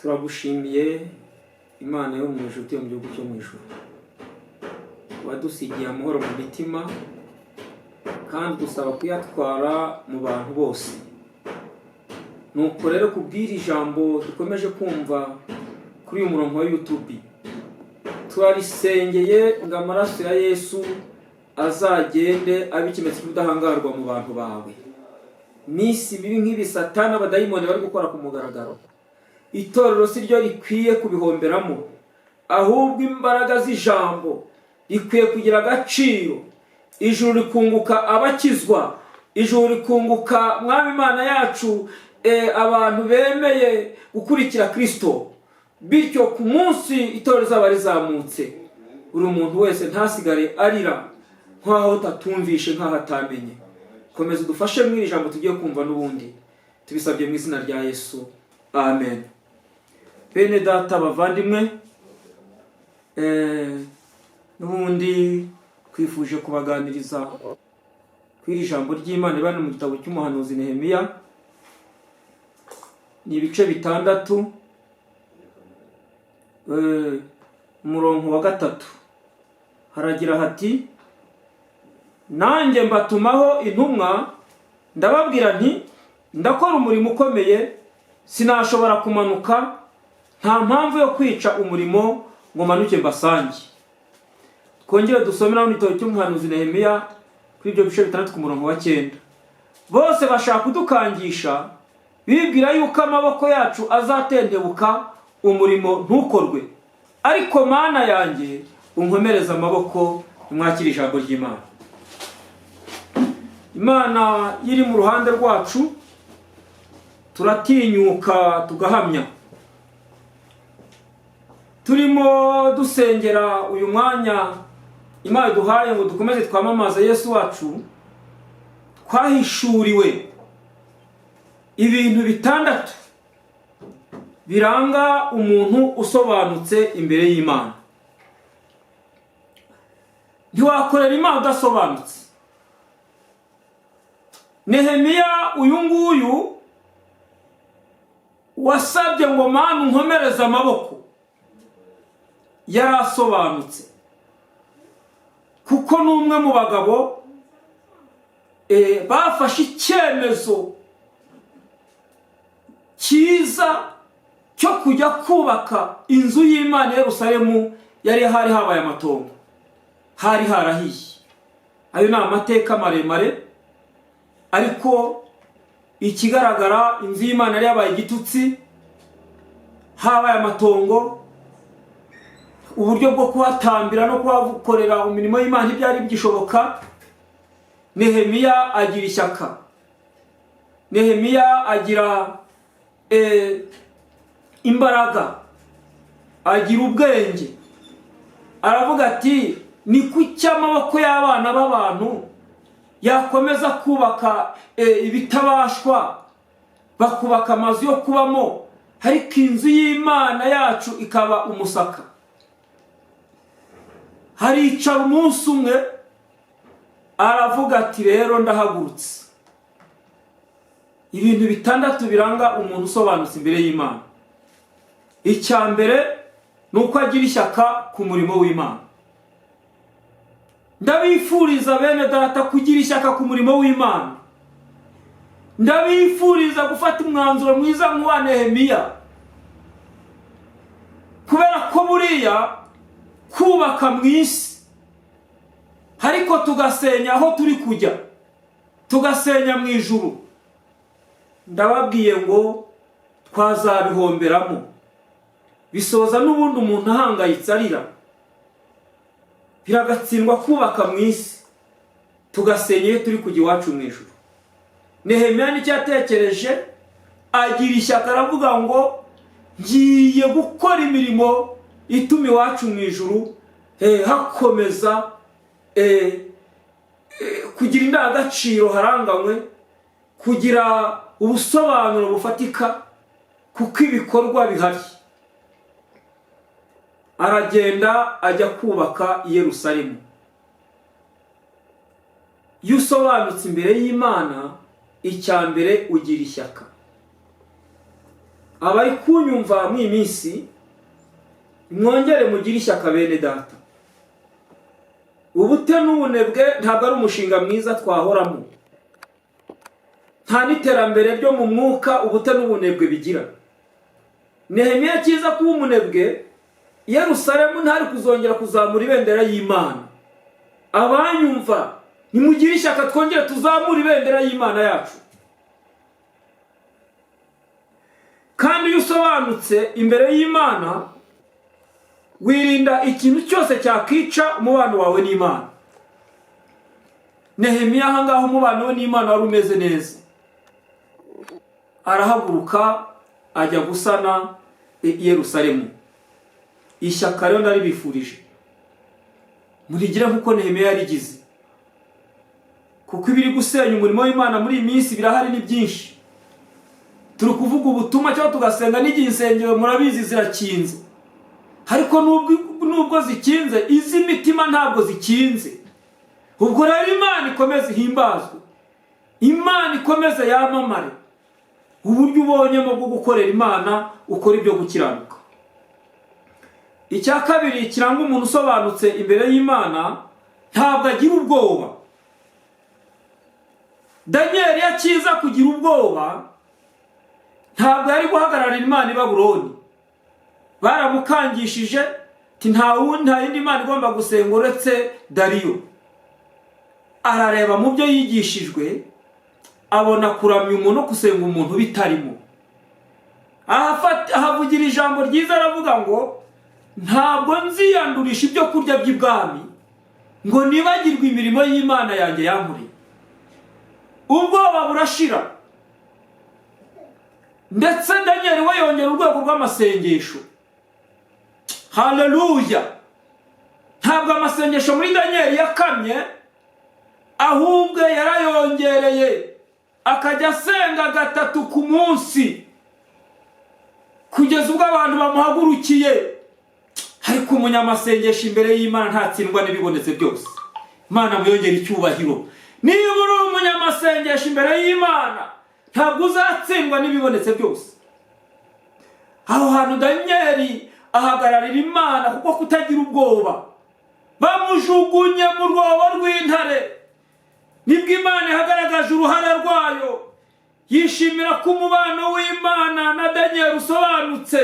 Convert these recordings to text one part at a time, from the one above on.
Turagushimiye, Imana yo mu ijuru, utuye mu gihugu cyo mu ijuru, wadusigiye amahoro mu mitima kandi dusaba kuyatwara mu bantu bose. Nuko rero, kubw'iri jambo dukomeje kumva kuri uyu murongo wa YouTube, turarisengeye ngo amaraso ya Yesu azagende abe ikimenyetso cy'ubudahangarwa mu bantu bawe. Minsi mibi nk'ibi Satani, abadayimoni bari gukora ku mugaragaro, itorero si ryo rikwiye kubihomberamo, ahubwo imbaraga z'ijambo rikwiye kugira agaciro, ijuru rikunguka abakizwa, ijuru rikunguka, Mwami Imana yacu, abantu bemeye gukurikira Kirisito. Bityo ku munsi itorero rizaba rizamutse, buri muntu wese ntasigare arira nk'aho utatumvishe, nk'aho atamenye. Komeza udufashe mu iri jambo tugiye kumva n'ubundi. Tubisabye mu izina rya Yesu, amen. Bene data, bavandimwe, n'ubundi twifuje kubaganiriza kuri iri jambo ry'Imana riba mu gitabo cy'umuhanuzi Nehemiya. Ni ibice 6, umurongo wa 3, haragira hati: "Nanjye mbatumaho intumwa, ndababwira nti: 'Ndakora umurimo ukomeye, sinashobora kumanuka. Nta mpamvu yo kwica umurimo ngo manuke mbasange.'" Twongere dusome naho igitabo cy'umuhanuzi Nehemiya kuri ibyo bice 6, ku murongo wa 9: "Bose bashaka kudukangisha, bibwira yuko amaboko yacu azatentebuka, umurimo ntukorwe. Ariko Mana yanjye, unkomereze amaboko." Nimwakire ijambo ry'Imana. Imana iri mu ruhande rwacu, turatinyuka tugahamya. Turimo dusengera uyu mwanya Imana iduhaye ngo dukomeze twamamaze Yesu wacu. Twahishuriwe ibintu 6 biranga umuntu usobanutse imbere y'Imana. Ntiwakorera Imana udasobanutse. Nehemiya uyu nguyu wasabye ngo: "Mana, unkomereze amaboko", yari asobanutse, kuko ni umwe mu bagabo bafashe icyemezo cyiza cyo kujya kubaka inzu y'Imana i Yerusalemu. Yari hari habaye amatongo, hari harahiye. Ayo ni amateka maremare, ariko ikigaragara, inzu y'Imana yari yabaye igitutsi, habaye amatongo. Uburyo bwo kuhatambira no kuhakorera imirimo y'Imana ntibyari bigishoboka. Nehemiya agira ishyaka, Nehemiya agira imbaraga, agira ubwenge. Aravuga ati: "Ni kuki amaboko y'abana b'abantu yakomeza kubaka ibitabashwa, bakubaka amazu yo kubamo, ariko inzu y'Imana yacu ikaba umusaka?" Haricara umunsi umwe, aravuga ati: "Rero ndahagurutse." Ibintu 6 biranga umuntu usobanutse imbere y'Imana: icya mbere ni uko agira ishyaka ku murimo w'Imana. Ndabifuriza, bene data, kugira ishyaka ku murimo w'Imana. Ndabifuriza gufata umwanzuro mwiza nk'uwa Nehemiya, kubera ko buriya kubaka mu isi ariko tugasenya aho turi kujya, tugasenya mu ijuru, ndababwiye ngo twazabihomberamo. Bisoza n'ubundi umuntu ahangayitse, arira. Biragatsindwa kubaka mu isi tugasenya iyo turi kujya iwacu mu ijuru. Nehemiya nicyo yatekereje, agira ishyaka, aravuga ngo: "Ngiye gukora imirimo ituma iwacu mu ijuru hakomeza kugira indangagaciro haranganywe, kugira ubusobanuro bufatika, kuko ibikorwa bihari." Aragenda ajya kubaka i Yerusalemu. Iyo usobanutse imbere y'Imana, icya mbere ugira ishyaka. Abari kunyumva mu minsi, mwongere mugire ishyaka bene data. Ubute n'ubunebwe ntabwo ari umushinga mwiza twahoramo, nta n'iterambere ryo mu mwuka ubute n'ubunebwe bigira. Nehemiya cyiza kuba umunebwe, Yerusalemu ntari kuzongera kuzamura ibendera y'Imana. Abanyumva, nimugire ishyaka twongere tuzamure ibendera y'Imana yacu. Kandi iyo usobanutse imbere y'Imana, wirinda ikintu cyose cyakwica umubano wawe n'Imana. Nehemiya aha ngaha umubano we n'Imana wari umeze neza, arahaguruka ajya gusana Yerusalemu. Ishyaka rero ndaribifurije, murigire nk'uko Nehemiya yarigize, kuko ibiri gusenya umurimo w'Imana muri iyi minsi birahari ni byinshi. Turi kuvuga ubutumwa cyangwa tugasenga n'igihe insengero murabizi zirakinze, ariko nubwo zikinze, iz'imitima ntabwo zikinze. Ubwo rero Imana ikomeze ihimbazwe, Imana ikomeze yamamare. Uburyo ubonyemo bwo gukorera Imana, ukora ibyo gukiranuka. Icya kabiri kiranga umuntu usobanutse imbere y'Imana, ntabwo agira ubwoba. Daniyeli iyo akiza kugira ubwoba, ntabwo yari guhagararira Imana i Babuloni. Baramukangishije ati nta wundi, nta yindi Imana igomba gusenga uretse Dariyo. Arareba mu byo yigishijwe, abona kuramya umuntu no gusenga umuntu bitarimo. Ahavugira ijambo ryiza, aravuga ngo ntabwo nziyandurisha ibyo kurya by'ibwami ngo nibagirwe imirimo y'Imana yanjye yankoreye. Ubwoba burashira, ndetse Daniyeli we yongera urwego rw'amasengesho. Haleluya! Ntabwo amasengesho muri Daniyeli yakamye, ahubwo yarayongereye, akajya asenga 3 ku munsi kugeza ubwo abantu bamuhagurukiye. Ariko umunyamasengesho imbere y'Imana ntatsindwa n'ibibonetse byose. Imana muyongere icyubahiro. Niba uri umunyamasengesho imbere y'Imana, ntabwo uzatsindwa n'ibibonetse byose. Aho hantu Daniyeli ahagararira Imana kuko kutagira ubwoba. Bamujugunye mu rwobo rw'intare, nibwo Imana ihagaragaje uruhare rwayo. Yishimira ko umubano w'Imana na Daniyeli usobanutse.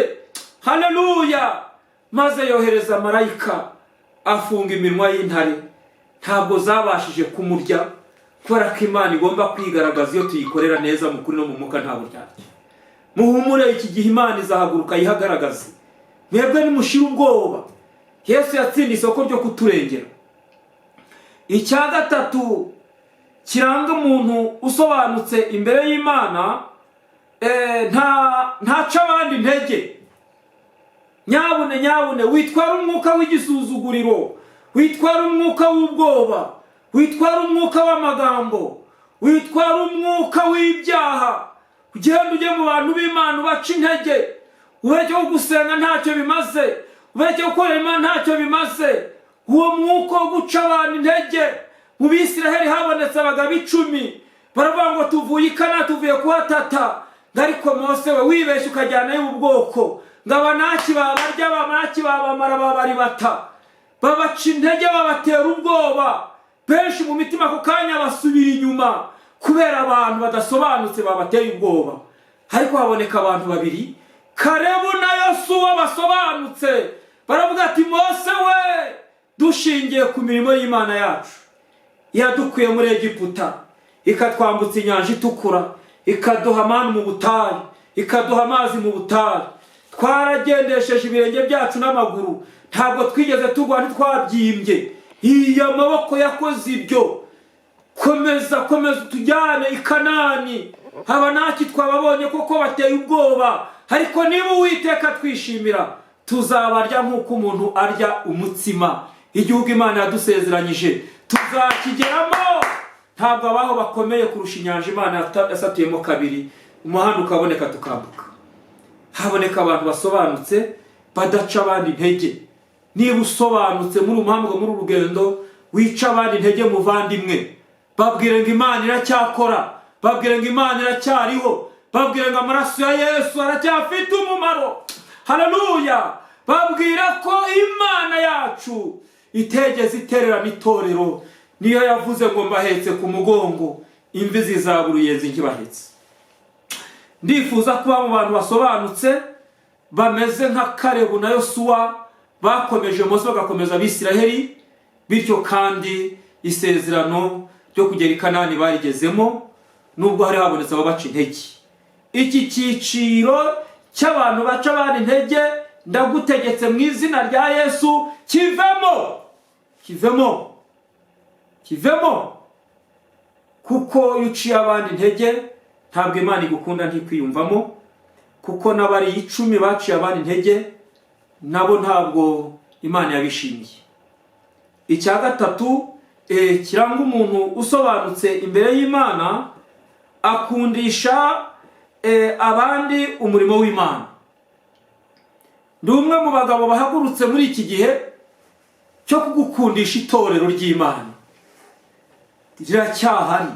Haleluya! Maze yohereza marayika afunga iminwa y'intare, ntabwo zabashije kumurya, kubera ko Imana igomba kwigaragaza iyo tuyikorera neza mu kuri no mu mwuka, nta buryarya. Muhumure, iki gihe Imana izahaguruka yihagaragaze. Mwebwe nimushire ubwoba, Yesu yatsinze isoko ryo kuturengera. Icya gatatu kiranga umuntu usobanutse imbere y'Imana, ntaca abandi intege. Nyabune nyabune, witwara umwuka w'igisuzuguriro, witwara umwuka w'ubwoba, witwara umwuka w'amagambo, witwara umwuka w'ibyaha. Ugenda ujye mu bantu b'Imana ubaca intege, ubereke ko gusenga ntacyo bimaze, ubereke gukorera Imana ntacyo bimaze. Uwo mwuka wo guca abantu intege, mu Bisiraheli habonetse abagabo 10, baravuga ngo tuvuye i Kana, tuvuye kuhatata, ngo ariko Mose we wibeshye ukajyanayo ubu bwoko, ngo abanaki babarya, abanaki babamara, babaribata. Babaca intege, babatera ubwoba, benshi mu mitima ako kanya basubira inyuma kubera abantu badasobanutse babateye ubwoba. Ariko haboneka abantu babiri, Karebu na Yosuwa, basobanutse, baravuga ati Mose we, dushingiye ku mirimo y'Imana yacu yadukuye muri Egiputa, ikatwambutsa inyanja itukura, ikaduha amanu mu butayu, ikaduha amazi mu butayu, twaragendesheje ibirenge byacu n'amaguru, ntabwo twigeze tugwa, ntitwabyimbye, iyo amaboko yakoze ibyo. Komeza, komeza utujyane i Kanani. Haba ntacyo twababonye koko bateye ubwoba, ariko niba Uwiteka twishimira, tuzabarya nk'uko umuntu arya umutsima. Igihugu Imana yadusezeranyije tuzakigeramo. Ntabwo abaho bakomeye kurusha inyanja Imana yasatuyemo kabiri, umuhanda ukaboneka tukambuka. Haboneka abantu basobanutse badaca abandi intege. Niba usobanutse muri umuhanda, muri urugendo, wica abandi intege muvandimwe, babwire ngo Imana iracyakora, babwire ngo Imana iracyariho. Babwira ngo amaraso ya Yesu aracyafite umumaro. Haleluya! Babwira ko Imana yacu itegeze itererana itorero. Niyo yavuze ngo mbahetse ku mugongo, imvi zizaba uruyenzi nkibahetse. Ndifuza kuba mu bantu basobanutse, bameze nka Karebu na Yosuwa, bakomeje Mose, bagakomeza Abisiraheli. Bityo kandi isezerano ryo kugera i Kanani barigezemo, nubwo hari habonetse ababaca intege. Iki cyiciro cy'abantu baca abandi intege, ndagutegetse mu izina rya Yesu, kivemo, kivemo, kivemo, kuko iyo uciye abandi intege ntabwo Imana igukunda, ntikwiyumvamo. Kuko n'abari 10 baciye abandi intege nabo ntabwo Imana yabishimiye. Icya gatatu kiranga umuntu usobanutse imbere y'Imana, akundisha abandi umurimo w'Imana. Ndi umwe mu bagabo bahagurutse muri iki gihe cyo kugukundisha itorero ry'Imana. Riracyahari.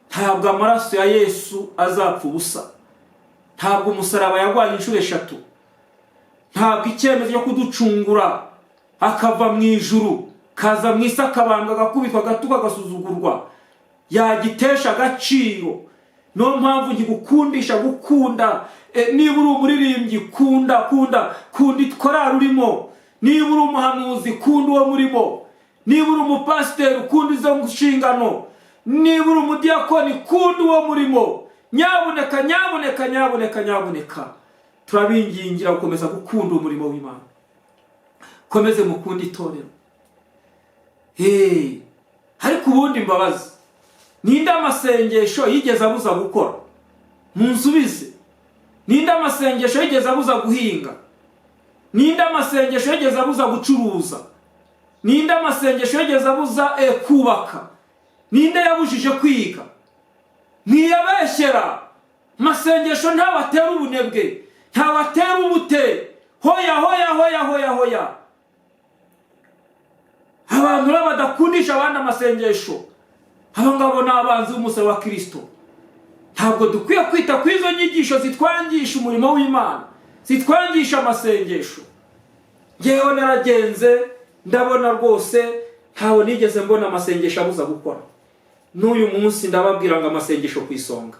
Ntabwo amaraso ya Yesu azapfa ubusa. Ntabwo umusaraba yarwaye inshuro 3, ntabwo icyemezo cyo kuducungura akava mu ijuru kaza mu isi, akabambwa, agakubitwa, agatuka, agasuzugurwa, yagitesha agaciro. Niyo mpamvu nkigukundisha gukunda. Niba uri umuririmbyi, kunda, kunda, kunda ikorari urimo. Niba uri umuhanuzi, kunda uwo murimo. Niba uri umupasiteri, ukunda izo nshingano. Niba uri umudiyakoni, kunda uwo murimo. Nyabuneka, nyabuneka, nyabuneka, nyabuneka, turabingingira gukomeza gukunda umurimo w'Imana. Komeze mukunde itorero. Ariko ubundi mbabazi, ninde amasengesho yigeze abuza gukora? Munsubize. Ninde amasengesho yigeze abuza guhinga? Ninde amasengesho yigeze abuza gucuruza? Ninde amasengesho yigeze abuza kubaka? Ninde yabujije kwiga? Ntiyabeshyera. Amasengesho ntawatera ubunebwe, ntawatera ubute. Hoya, hoya, hoya, hoya, hoya! Abantu rero badakundisha abandi amasengesho, abo ngabo ni abanzi b'umusaraba wa Kirisito. Ntabwo dukwiye kwita ku izo nyigisho zitwangisha umurimo w'Imana, zitwangisha amasengesho. Ngewe naragenze, ndabona rwose ntawe nigeze mbona amasengesho abuza gukora. N'uyu munsi ndababwira ngo amasengesho ku isonga.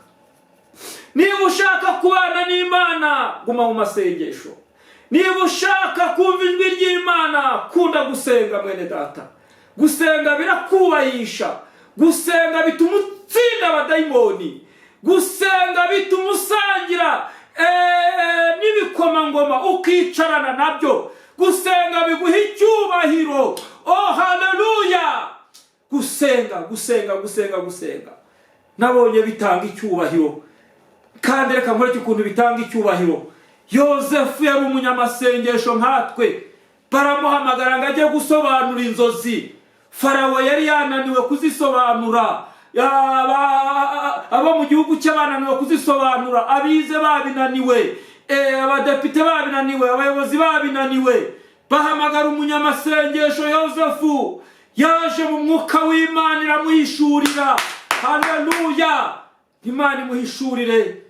Niba ushaka kubana n'Imana, guma mu masengesho. Niba ushaka kumva ijwi ry'Imana, kunda gusenga, mwene data. Gusenga birakubahisha. Gusenga bituma utsinda abadayimoni. Gusenga bituma usangira n'ibikomangoma, ukicarana nabyo. Gusenga biguha icyubahiro. Oh, haleluya! Gusenga, gusenga, gusenga, gusenga nabonye bitanga icyubahiro. Kandi reka nkureke ukuntu bitanga icyubahiro. Yozefu yari umunyamasengesho nkatwe. Baramuhamagara ngo ajye gusobanura inzozi Farawo yari yananiwe kuzisobanura, abo mu gihugu cye bananiwe kuzisobanura, abize babinaniwe, abadepite babinaniwe, abayobozi babinaniwe. Bahamagara umunyamasengesho Yozefu. Yaje mu mwuka w'Imana, iramuhishurira. Haleluya! Imana imuhishurire,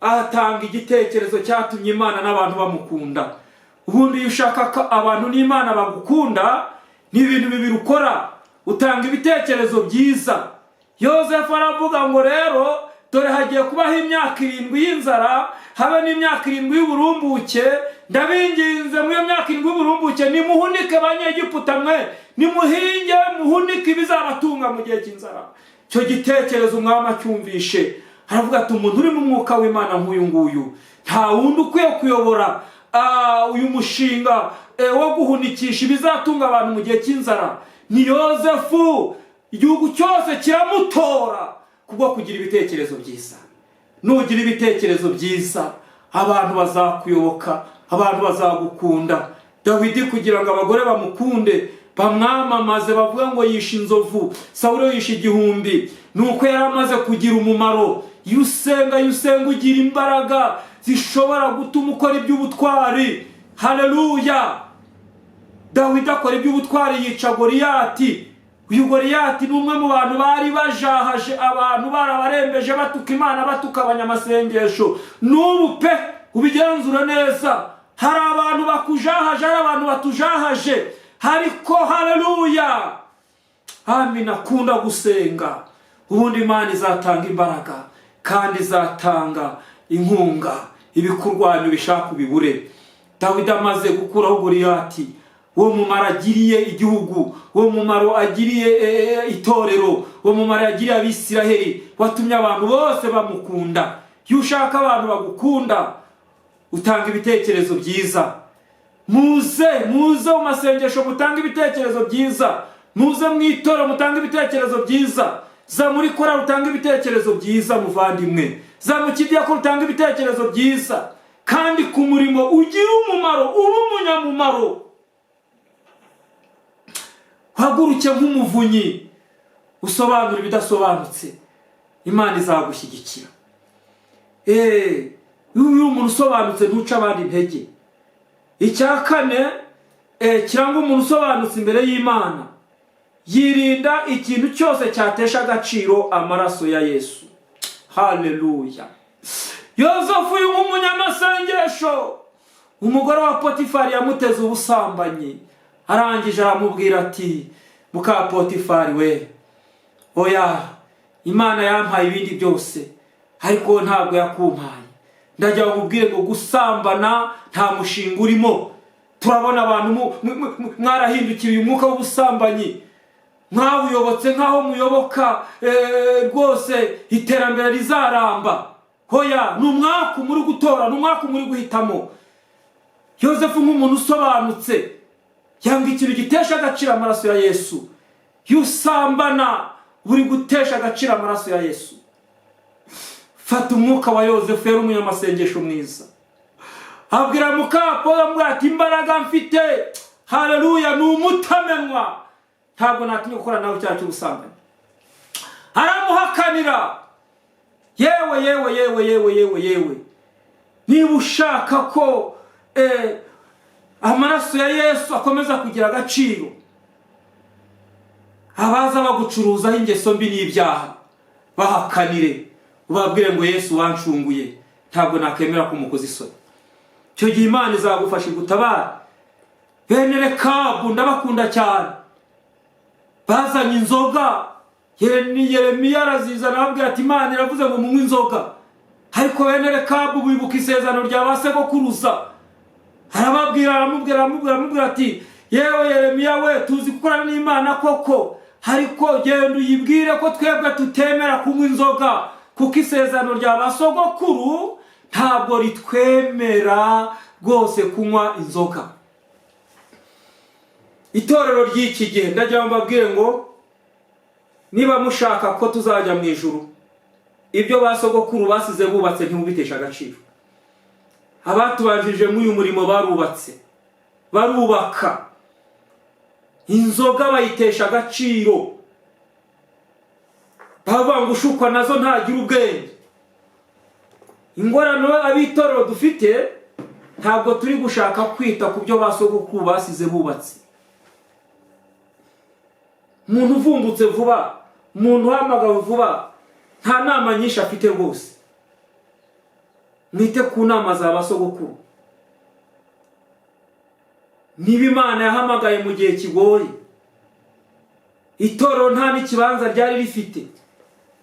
ahatanga igitekerezo cyatumye Imana n'abantu bamukunda. Ubundi iyo ushaka ko abantu n'Imana bagukunda, ni ibintu bibiri ukora: utanga ibitekerezo byiza. Yozefu aravuga ngo rero dore hagiye kubaho imyaka 7 y'inzara, habe n'imyaka 7 y'uburumbuke. Ndabinginze, muri iyo myaka 7 y'uburumbuke nimuhunike, Banyegiputa mwe, nimuhinge, muhunike ibizabatunga mu gihe cy'inzara. Icyo gitekerezo umwami acyumvishe, aravuga ati umuntu uri mu mwuka w'Imana nk'uyu nguyu, nta wundi ukwiye kuyobora uyu mushinga wo guhunikisha ibizatunga abantu mu gihe cy'inzara, ni Yozefu. Igihugu cyose kiramutora kubwo kugira ibitekerezo byiza. Nugira ibitekerezo byiza, abantu bazakuyoboka, abantu bazagukunda. Dawidi, kugira ngo abagore bamukunde, bamwamamaze, bavuga ngo yishe inzovu, Sawuli yishe igihumbi, ni uko yari amaze kugira umumaro. Iyo usenga, iyo usenga, ugira imbaraga zishobora gutuma ukora iby'ubutwari. Haleluya! Dawidi akora iby'ubutwari, yica Goriyati. Uyu Goriyati ni umwe mu bantu bari bajahaje abantu, barabarembeje, batuka Imana, batuka abanyamasengesho. N'ubu pe, ubigenzura neza, hari abantu bakujahaje, hari abantu batujahaje, ariko haleluya, amina. Kunda gusenga, ubundi Imana izatanga imbaraga kandi izatanga inkunga, ibikurwanya ubishaka ubibure. Dawidi amaze gukuraho Goriyati, uwo mumaro agiriye igihugu, uwo mumaro agiriye itorero, uwo mumaro yagiriye Abisiraheli, watumye abantu bose bamukunda. Iyo ushaka abantu bagukunda, utanga ibitekerezo byiza. Muze, muze mu masengesho mutange ibitekerezo byiza, muze mu itorero mutange ibitekerezo byiza, za muri korali utange ibitekerezo byiza, muvandimwe, za mu kidiyakoni utange ibitekerezo byiza, kandi ku murimo ugira umumaro, ube umunyamumaro. Haguruke nk'umuvunyi, usobanura ibidasobanutse, Imana izagushyigikira. Iyo uri umuntu usobanutse, ntuce abandi intege. Icya kane kiranga umuntu usobanutse imbere y'Imana, yirinda ikintu cyose cyatesha agaciro amaraso ya Yesu. Haleluya! Yozefu uyu nk'umunyamasengesho, umugore wa Potifari yamuteze ubusambanyi, arangije aramubwira ati: "Muka Potifari we, oya, Imana yampaye ibindi byose, ariko ntabwo yakumpaye. Ndajya mubwire ngo gusambana nta mushinga urimo. Turabona abantu mwarahindukiriye umwuka w'ubusambanyi, mwawuyobotse nk'aho muyoboka rwose iterambere rizaramba. Hoya, ni umwaku muri gutora, ni umwaku muri guhitamo." Yosefu nk'umuntu usobanutse yanga ikintu gitesha agaciro amaraso ya Yesu. Iyo usambana, buri gutesha agaciro amaraso ya Yesu. Fata umwuka wa Yosefu, yari umunyamasengesho mwiza. Abwira mukapo, amubwira ati: "Imbaraga mfite, haleluya, ni umutamenwa, ntabwo natinya gukora nawe icyaha cy'ubusambanyi." Aramuhakanira. Yewe, yewe, yewe, yewe, yewe, yewe, niba ushaka ko amaraso ya Yesu akomeza kugira agaciro, abaza bagucuruzaho ingeso mbi n'ibyaha, bahakanire, ubabwire ngo: "Yesu wancunguye, ntabwo nakemera ko umukozi isoni." Icyo gihe Imana izagufasha igutabara. Bene Rekabu ndabakunda cyane, bazanye inzoga, Yeremiya arazizana, ababwira ati: "Imana iravuze ngo munywe inzoga." Ariko bene Rekabu bibuka isezerano rya ba sekuruza. Arababwira, aramubwira, aramubwira, aramubwira ati: "Yewe Yeremiya we, tuzi gukorana n'Imana koko, ariko genda uyibwire ko twebwe tutemera kunywa inzoga, kuko isezerano rya ba sogokuru ntabwo ritwemera rwose kunywa inzoga." Itorero ry'iki gihe, ndagira ngo mbabwire ngo niba mushaka ko tuzajya mu ijuru, ibyo ba sogokuru basize bubatse ntimubiteshe agaciro. Abatubanjirije muri uyu murimo barubatse, barubaka, inzoga bayitesha agaciro, bavuga ngo ushukwa nazo ntagira ubwenge. Ingorane ab'itorero dufite, ntabwo turi gushaka kwita ku byo ba sogokuru basize bubatse. Umuntu uvumbutse vuba, umuntu uhamagawe vuba, nta nama nyinshi afite rwose. Mwite ku nama za ba sogokuru. Niba Imana yahamagaye mu gihe kigoye, itorero nta n'ikibanza ryari rifite,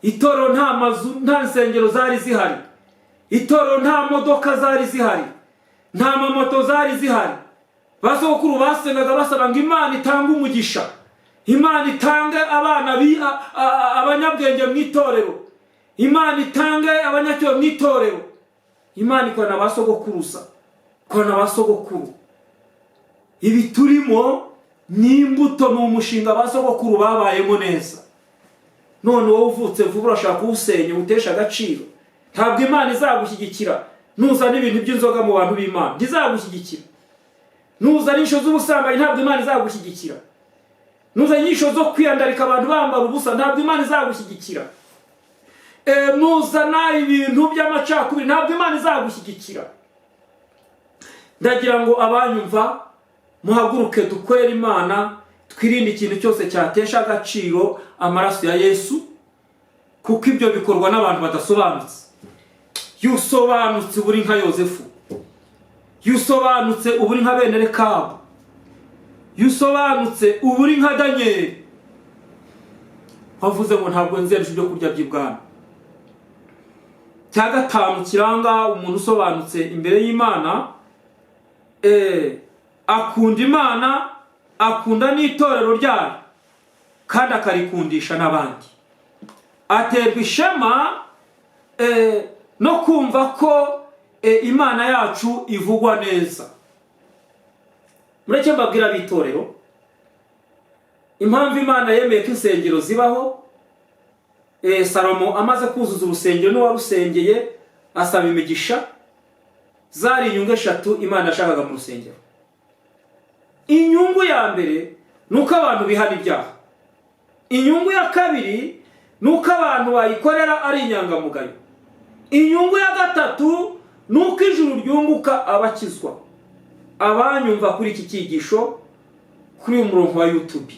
itorero nta mazu, nta nsengero zari zihari, itorero nta modoka zari zihari, nta mamoto zari zihari, ba sogokuru basengaga basaba ngo Imana itange umugisha, Imana itange abana abanyabwenge mu itorero, Imana itange abanyacyubahiro mu itorero. Imana ikorana ba sogokuruza, ikorana ba sogokuru. Ibi turimo ni imbuto, ni umushinga ba sogokuru babayemo neza. None wowe uvutse vuba urashaka kuwusenya, utesha agaciro. Ntabwo Imana izagushyigikira nuzana ibintu by'inzoga mu bantu b'Imana, ntizagushyigikira. Nuzana inyigisho z'ubusambanyi, ntabwo Imana izagushyigikira. Nuzana inyigisho zo kwiyandarika, abantu bambara ubusa, ntabwo Imana izagushyigikira. Nuzana ibintu by'amacakubiri, ntabwo Imana izagushyigikira. Ndagira ngo abanyumva muhaguruke dukorere Imana. Twirinde ikintu cyose cyatesha agaciro amaraso ya Yesu, kuko ibyo bikorwa n'abantu badasobanutse. Iyo usobanutse uba uri nka Yosefu, iyo usobanutse uba uri nka bene Rekabu, iyo usobanutse uba uri nka Daniyeli wavuze ngo ntabwo nzemesha ibyo kurya by'ibwami. Cya gatanu kiranga umuntu usobanutse imbere y'Imana, akunda Imana, akunda n'itorero ryayo, kandi akarikundisha n'abandi. Aterwa ishema no kumva ko Imana yacu ivugwa neza. Mureke mbabwira ab'itorero impamvu Imana yemeye ko insengero zibaho. Salomo amaze kuzuza urusengero n'uwarusengeye asaba imigisha. Zari inyungu eshatu Imana yashakaga mu rusengero. Inyungu ya mbere ni uko abantu bihana ibyaha. Inyungu ya kabiri ni uko abantu bayikorera ari inyangamugayo. Inyungu ya gatatu ni uko ijuru ryunguka abakizwa. Abanyumva kuri iki cyigisho, kuri uyu murongo wa YouTube,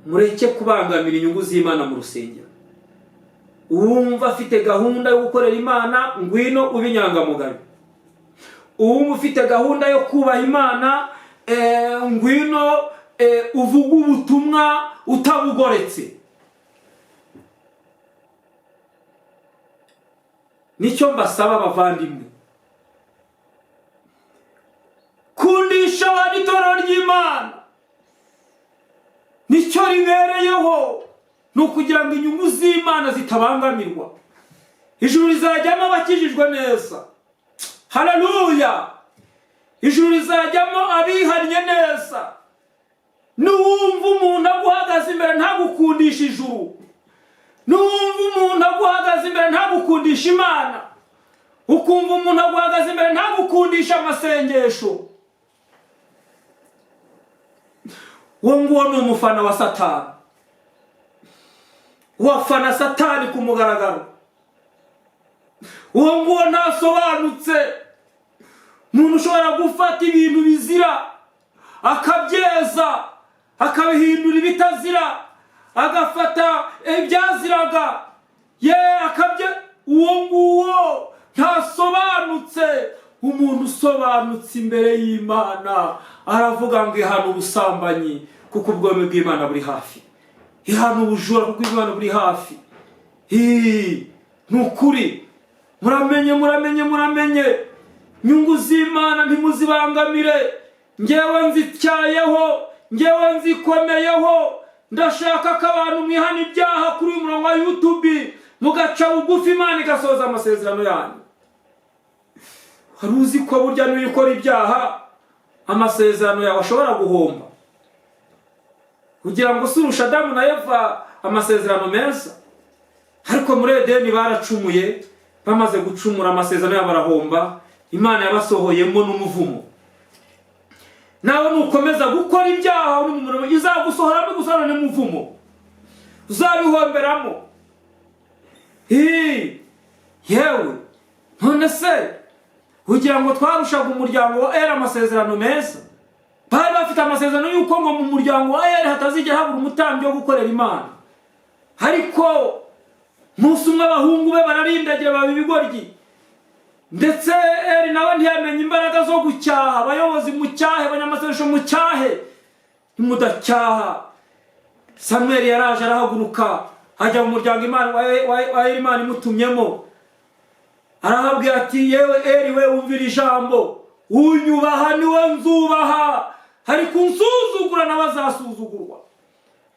mureke kubangamira inyungu z'Imana mu rusengero. Uwumva afite gahunda yo gukorera Imana, ngwino ube inyangamugayo. Uwumva ufite gahunda yo kubaha Imana, ngwino uvuge ubutumwa utabugoretse. Nicyo mbasaba abavandimwe, kundisha abantu itorero ry'Imana nicyo ribereyeho, ni ukugira ngo inyungu z'Imana zitabangamirwa. Ijuru rizajyamo abakijijwe neza, haleluya! Ijuru rizajyamo abihannye neza. Nuwumva umuntu aguhagaze imbere ntagukundisha ijuru, nuwumva umuntu aguhagaze imbere ntagukundisha Imana, ukumva umuntu aguhagaze imbere ntagukundisha amasengesho, uwo nguwo ni umufana wa Satani, wafana Satani ku mugaragaro. Uwo nguwo ntasobanutse. Umuntu ushobora gufata ibintu bizira akabyeza, akabihindura ibitazira, agafata ibyaziraga ye akabye, uwo nguwo ntasobanutse. Umuntu usobanutse imbere y'Imana aravuga ngo ihana ubusambanyi kuko ubwami bw'Imana buri hafi, ihana ubujura kuko Imana buri hafi. Ni ukuri, muramenye, muramenye, muramenye, inyungu z'Imana ntimuzibangamire. Ngewe nzityayeho, ngewe nzikomeyeho. Ndashaka ko abantu mwihana ibyaha kuri uyu murongo wa YouTube, mugaca bugufi, Imana igasohoza amasezerano yanyu. Wari uzi ko burya niyo ukora ibyaha amasezerano yawe ashobora guhomba? Kugira ngo surusha Adamu na Eva amasezerano meza, ariko muri Edeni baracumuye. Bamaze gucumura amasezerano yabo arahomba, Imana yabasohoyemo n'umuvumo. Nawe nukomeza gukora ibyaha uri mu murimo, izagusohoramo igusohorane n'umuvumo, uzabihomberamo. Yewe, none se kugira ngo twarushaga umuryango wa Eri amasezerano meza? Bari bafite amasezerano y'uko ngo mu muryango wa Eri hatazigera habura umutambyi wo gukorera Imana. Ariko umunsi umwe abahungu be bararindagira baba ibigoryi, ndetse Eri nawe ntiyamenya imbaraga zo gucyaha. Abayobozi mucyahe, abanyamasengesho mucyahe, nimudacyaha. Samweli yaraje arahaguruka ajya mu muryango Imana wa Eri, Imana imutumyemo. Arahabwira ati: yewe Eri we, wumvira ijambo, unyubaha niwe nzubaha, ariko unsuzugura nawe azasuzugurwa.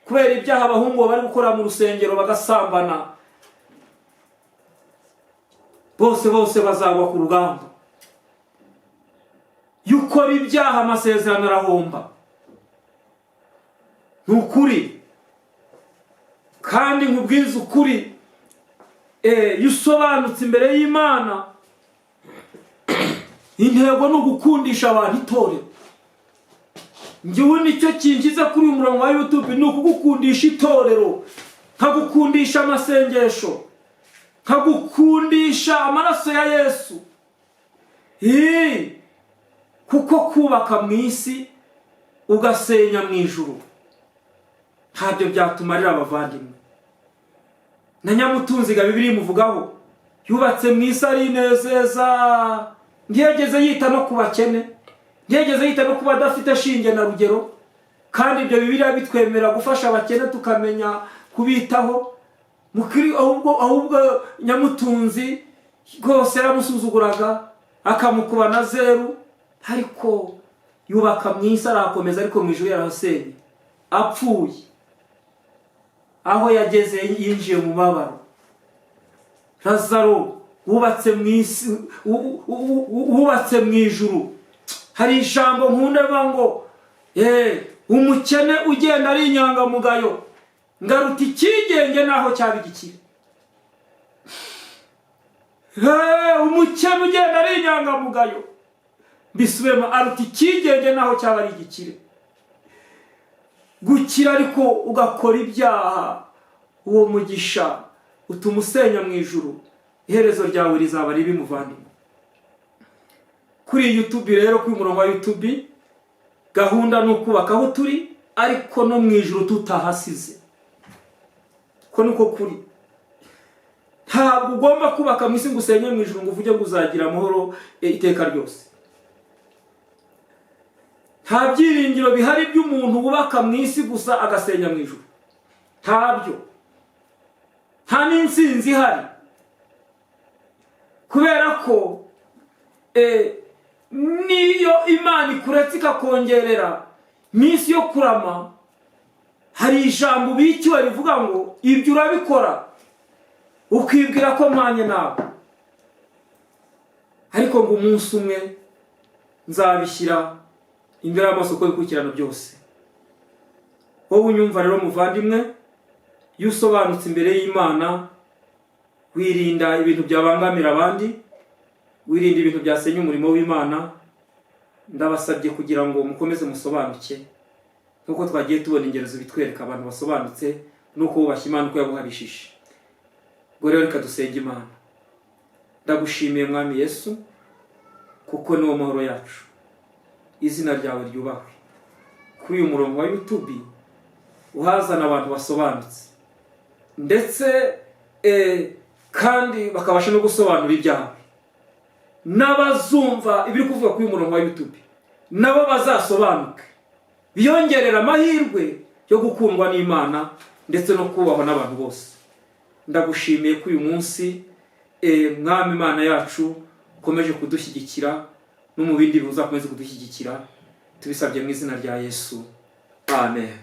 Kubera ibyaha abahungu bari gukora mu rusengero bagasambana, bose bose bazagwa ku rugamba. Iyo ukora ibyaha amasezerano arahomba, ni ukuri. Kandi nkubwize ukuri, iyo usobanutse imbere y'Imana, intego ni ugukundisha abantu itorero. Njyewe nicyo kinshyize kuri uyu murongo wa YouTube, ni ukugukundisha itorero, nkagukundisha amasengesho, nkagukundisha amaraso ya Yesu. Kuko kubaka mu isi ugasenya mu ijuru, ntabyo byatumarira, abavandimwe. Na nyamutunzi ga Bibiliya imuvugaho, yubatse mu isi arinezeza, ntiyageze yita no ku bakene, ntiyageze yita no ku badafite shinge na rugero. Kandi ibyo Bibiliya bitwemera gufasha abakene, tukamenya kubitaho. Mukiri ahubwo nyamutunzi rwose yaramusuzuguraga, akamukuba na zeru. Ariko yubaka mu isi arahakomeza, ariko mu ijuru yarahasenye. Apfuye, aho yageze yinjiye mu mubabaro. Lazaro wubatse mu isi, wubatse mu ijuru. Hari ijambo nkunda rivuga ngo umukene ugenda ari inyangamugayo ngaruta icyigenge naho cyaba igikire. Umukene ugenda ari inyangamugayo, mbisubiremo, aruta icyigenge naho cyaba ari igikire. Gukira ariko ugakora ibyaha, uwo mugisha utuma usenya mu ijuru, iherezo ryawe rizaba ribi, muvandimwe. Kuri YouTube rero, kuri umurongo wa YouTube, gahunda ni ukubaka aho turi, ariko no mu ijuru tutahasize. Ko niko kuri. Ntabwo ugomba kubaka mu isi ngo usenye mu ijuru, ngo uvuge ngo uzagira amahoro iteka ryose. Nta byiringiro bihari by'umuntu wubaka mu isi gusa agasenya mu ijuru, ntabyo, nta n'insinzi ihari. Kubera ko niyo Imana ikuretse ikakongerera iminsi yo kurama, hari ijambo ubikiwe rivuga ngo ibyo urabikora ukibwira ko mpanye nawe, ariko ngo umunsi umwe nzabishyira imbere y'amaso uko bikurikirana byose. Wowe unyumva rero, muvandimwe, iyo usobanutse imbere y'Imana, wirinda ibintu byabangamira abandi, wirinda ibintu byasenya umurimo w'Imana. Ndabasabye kugira ngo mukomeze musobanuke, nk'uko twagiye tubona ingero zibitwereka, abantu basobanutse n'uko bubashye Imana, uko yabuhabishije. Ubwo rero reka dusenge Imana. Ndagushimiye, Mwami Yesu, kuko niwo mahoro yacu. Izina ryawe ryubahwe. Kuri uyu murongo wa YouTube uhazana abantu basobanutse, ndetse kandi bakabasha no gusobanura ibyawe. N'abazumva ibiri kuvuga kuri uyu murongo wa YouTube nabo bazasobanuke, biyongerera amahirwe yo gukundwa n'Imana ndetse no kubahwa n'abantu bose. Ndagushimiye ko uyu munsi, Mwami Imana yacu, ukomeje kudushyigikira, no mu bindi bihe uzakomeze kudushyigikira. Tubisabye mu izina rya Yesu, amen.